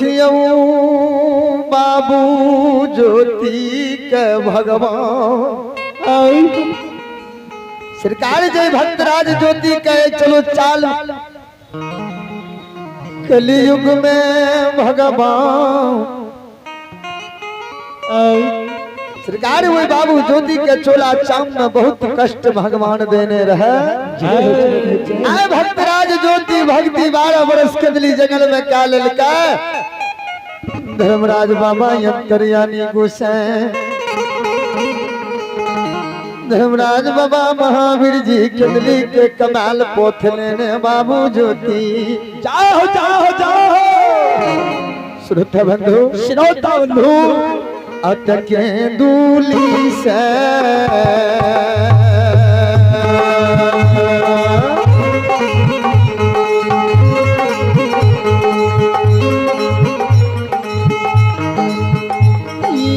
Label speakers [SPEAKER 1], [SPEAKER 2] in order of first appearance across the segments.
[SPEAKER 1] देखियौ बाबू ज्योति के भगवान सरकार जय भक्तराज ज्योति कहे चलो चाल कलयुग में भगवान सरकार वही बाबू ज्योति के चोला चाम में बहुत कष्ट भगवान देने रहे। आए भक्तराज ज्योति भक्ति 12 बरस के दिली जंगल में क्या ललका धर्मराज बाबा अंतर्यामी गोसाई धर्मराज बाबा महावीर जी केंदली के कमाल पोथ लेने बाबू ज्योति।
[SPEAKER 2] जाओ जाओ जाओ।
[SPEAKER 1] श्रोता बंधु,
[SPEAKER 2] श्रोता बंधु,
[SPEAKER 1] अटके दूली से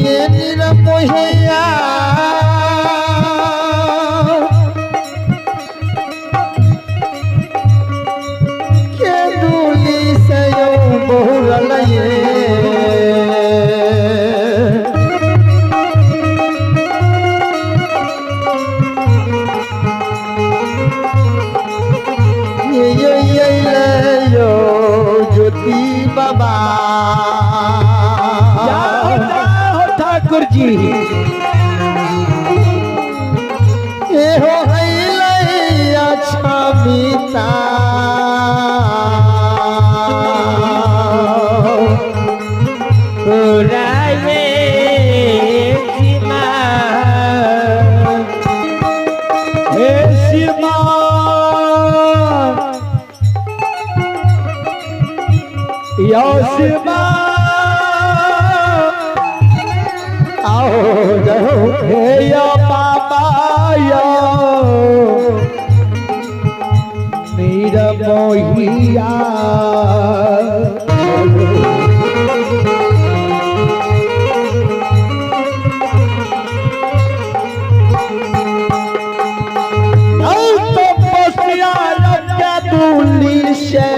[SPEAKER 1] ये निरमोहिया के दूली से यो बहुरल ये ये ये ये यो ज्योति बाबा।
[SPEAKER 2] जाओ जाओ ठाकुर जी।
[SPEAKER 1] ए हो हैलैया छमिता
[SPEAKER 2] हे सीमा यो सीमा
[SPEAKER 1] आओ जय हो।
[SPEAKER 2] हे यो बाबा यो नीर मोहिया। तपस्या के दूली से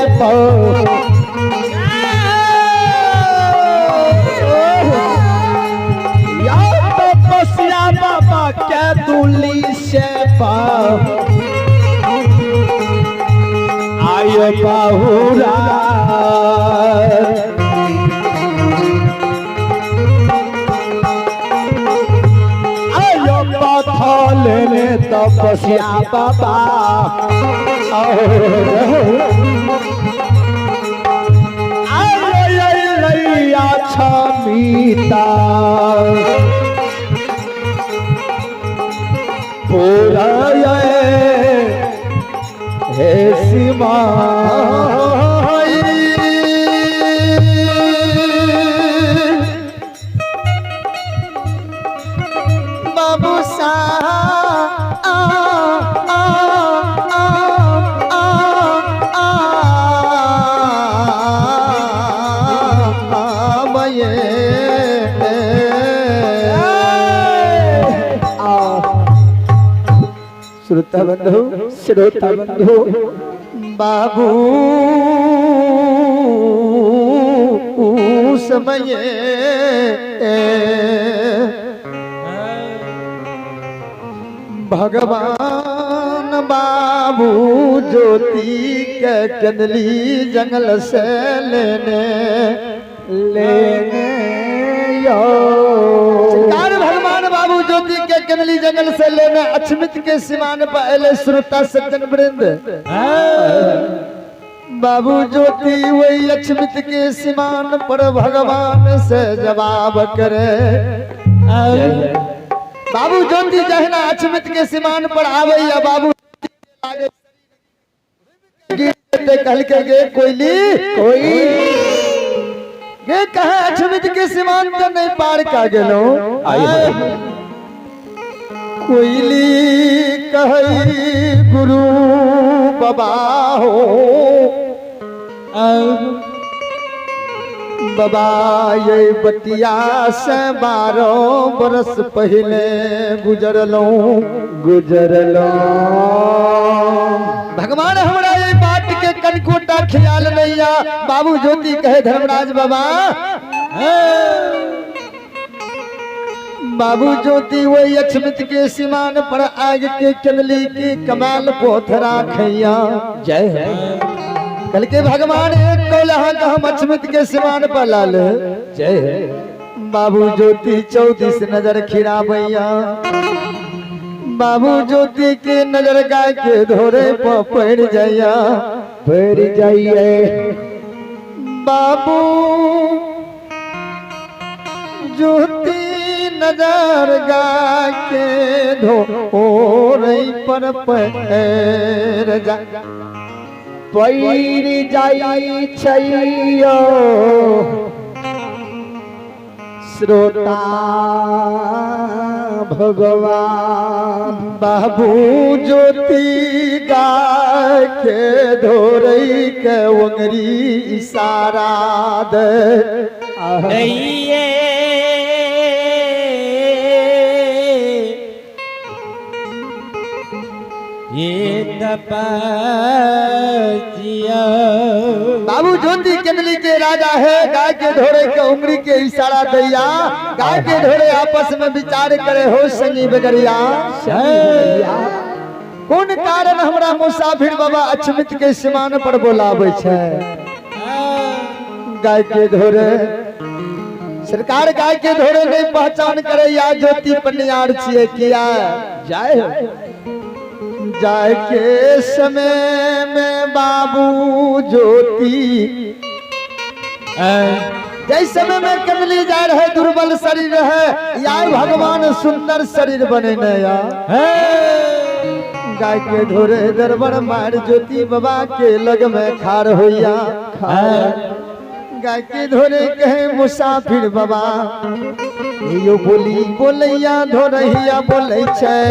[SPEAKER 2] या तपस्या बाबा के दूली से आय बहुरा। आयो पथल ने तपस्या बाबा आयो छमिता पूरा हे सीमा।
[SPEAKER 1] बाबू सा आ आ आ आ आ आ श्रोता बंधु,
[SPEAKER 2] श्रोता बंधु,
[SPEAKER 1] बाबू समय भगवान बाबू ज्योति के कंदली जंगल से लेने
[SPEAKER 2] लेने यो
[SPEAKER 1] सरकार भगवान बाबू ज्योति के कंदली जंगल से लेने अछमित के सीमान पर अले। श्रोता सज्जन वृंद, बाबू ज्योति वही अछमित के सीमान पर भगवान से जवाब करे। बाबू ज्योति जहना अछमित के सीमान पर आवे या बाबू कहल के गे कोयली
[SPEAKER 2] कोई
[SPEAKER 1] गे कहे अछमित के सीमान तो नहीं पार का गेलो। कोयली कही गुरु बाबा हो बाबा ये बतिया से 12 बरस पहले गुजरलूं
[SPEAKER 2] गुजरलो।
[SPEAKER 1] भगवान हमरा ये बात के कन तनिकोटा ख्याल नहीं या। बाबू ज्योति कहे धर्मराज बाबा, बाबू ज्योति वही अक्षमित के सीमान पर आग के कमली के कमाल पोथरा खैया।
[SPEAKER 2] जय हो।
[SPEAKER 1] कल के भगवान एक कौलहा का हम अक्षमित के सीमान पर लाल।
[SPEAKER 2] जय हो।
[SPEAKER 1] बाबू ज्योति चौतीस नजर खिरा भैया। बाबू ज्योति के नजर गाय के धोरे पर पड़ जाइया।
[SPEAKER 2] पड़ जाइए।
[SPEAKER 1] बाबू ज्योति नजर गाय के धोरे पर पड़ जा।
[SPEAKER 2] पैर जाई छैयो श्रोता भगवान।
[SPEAKER 1] बाबू ज्योति गाय के धोरई के उंगरी इशारा दे।
[SPEAKER 3] ये तपस्या।
[SPEAKER 1] बाबू ज्योति केंदली के राजा है, गाय के धोरे के उंगली के इशारा दैया। गाय के धोरे आपस में विचार करे हो संगी बगरिया, कौन कारण हमरा मुसाफिर बाबा अक्षमित के सीमान पर बोलावे छै। गाय के धोरे सरकार गाय के धोरे नहीं पहचान करे या ज्योति पनियार छिए किया।
[SPEAKER 2] जय हो।
[SPEAKER 1] जाय के समय में बाबू ज्योति जय समय में कमली जा रहे दुर्बल शरीर है यार, भगवान सुंदर शरीर बने नया। गाय के धोरे दरबार मार ज्योति बाबा के लग में खार होइया। गाय के धोरे कहे मुसाफिर बाबा यो बोली बोलैया धोरहिया बोलै छै।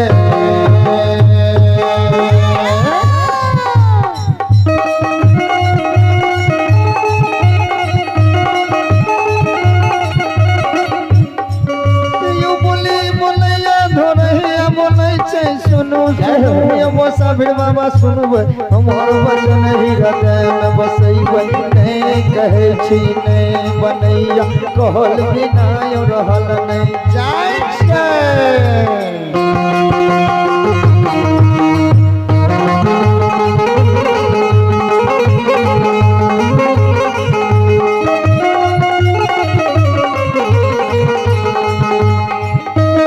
[SPEAKER 1] यो बोली बोलैया धोरहिया बोलै छै। सुनू सुनू यो मुसाफिर बाबा सुनबै हमर वचन हृदय में बसैबै। नहीं कहै छी नहीं बनैया कहल बिना यो रहल नहीं जाइ छै।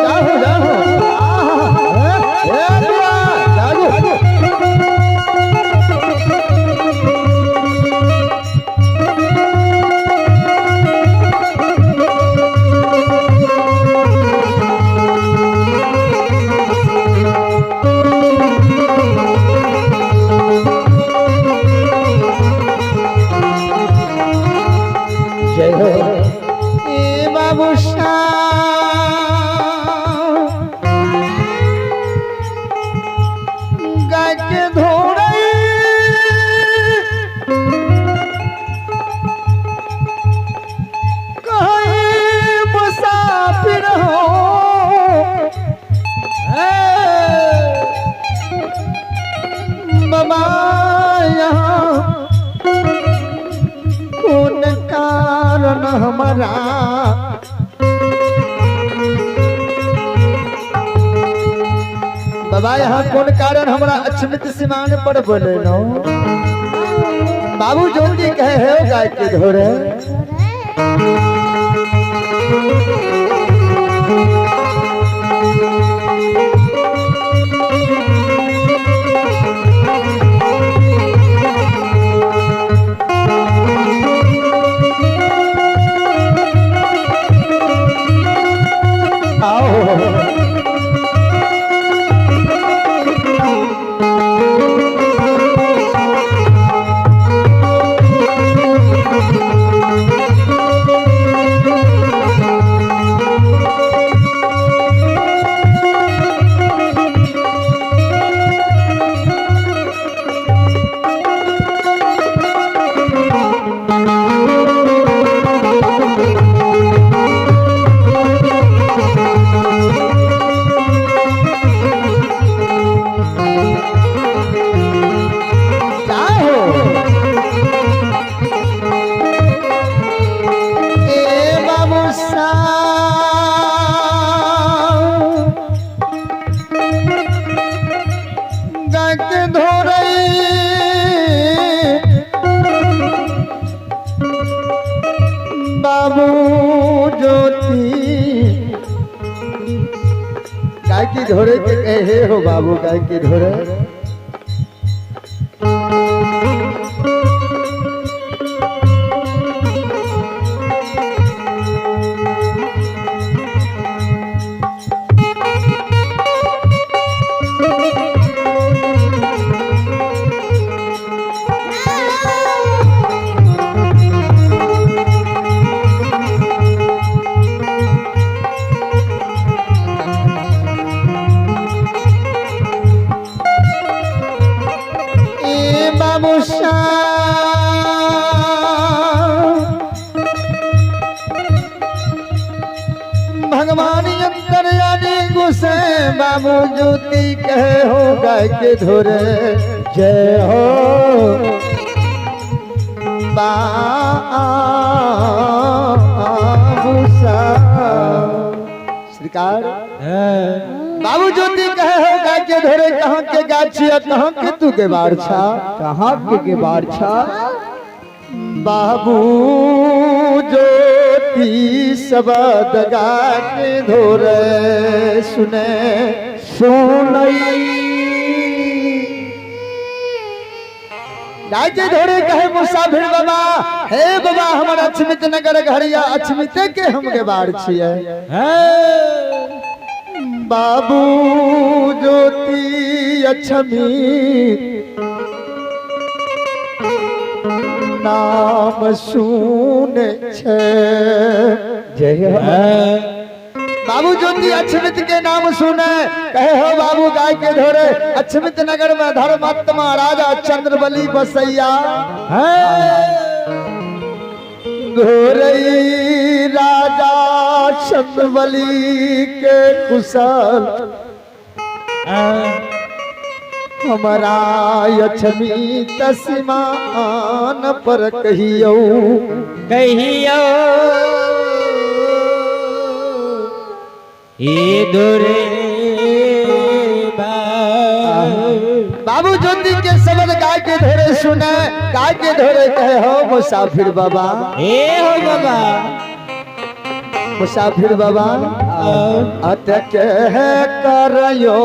[SPEAKER 1] जाहो जाहो आहा, ए दुआ, जागो।
[SPEAKER 2] जय हो।
[SPEAKER 1] ए बाबू गाय के धोरे कहीं मुसाफिर हो बाबा यहाँ कौन कारण हमारा। बाबा यहाँ कौन कारण हमारा अक्षमित सीमान पर बोले नो। बाबू ज्योति कहे है गाय के धोरे आओ। गाय के धोरई बाबू ज्योति गाय की धोरे के कहे हो बाबू गाय की धोरे। भगवान अंतर यानी गुस्से बाबू ज्योति कहे हो गाय के धोरे
[SPEAKER 2] जय हो
[SPEAKER 1] बाबू सरकार। बाबू ज्योति कहे हो गाय के धोरे कहाँ के गाछिया कहाँ के तू के बारछा
[SPEAKER 2] कहाँ के बारछा।
[SPEAKER 1] बाबू ज्योति शब्द गा के धोरे सुने
[SPEAKER 2] सुनई
[SPEAKER 1] गाय के धोरे कहे मुसाफिर बाबा हे बाबा हमर अछमित नगर घरिया अछमिते के हम के बार छिए। बाबू ज्योति अछमित नाम सुन छे
[SPEAKER 2] जय हो।
[SPEAKER 1] बाबू ज्योति अछमित के नाम सुने कहे हो बाबू गाय के धोरे अछमित नगर में धर्मात्मा राजा चंद्रबली बसैया घोरई राजा चंद्रबली के कुशल हमारा अछमित सीमान पर कहियो
[SPEAKER 3] कहियो ए दुरे
[SPEAKER 1] बाबू ज्योति के शब्द गाय के धोरे सुने गाय के धोरे कहे हो मुसाफिर बाबा
[SPEAKER 3] ए हो बाबा
[SPEAKER 1] मुसाफिर बाबा अटक है करयो।